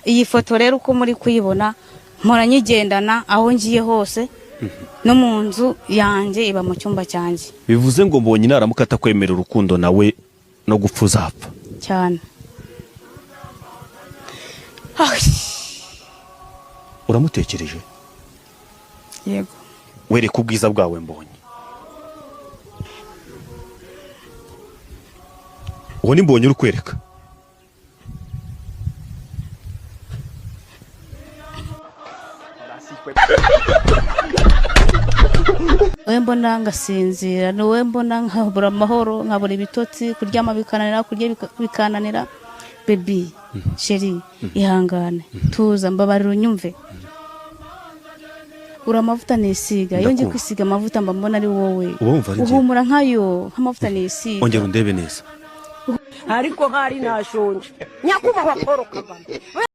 Iyi foto rero uko muri kuyibona, mpora nyigendana aho ngiye hose, no mu nzu yanjye iba mu cyumba cyanjye. Bivuze ngo Mbonyi naramuka atakwemera urukundo nawe, no gupfa uzapfa. Cyane. Ah, Uramutekereje? Yego. Wereka ubwiza bwawe Mbonyi. Uwo ni Mbonyi uri kwereka. Wowe mbona ngasinzira, ni wowe mbona nkabura amahoro, nkabura ibitotsi, kuryama bikananira, kurya bikananira. Baby chéri, ihangane, tuza, mbabarira unyumve. Uri amavuta nisiga. Iyo ngiye Ndakumva. kwisiga amavuta, mba mbona ari wowe. Uba wumva ari njye? Uhumura nkayo, nk'amavuta nisiga. Ongera undebe neza. Ariko hari nashonje, nyakubahwa Paul Kagame.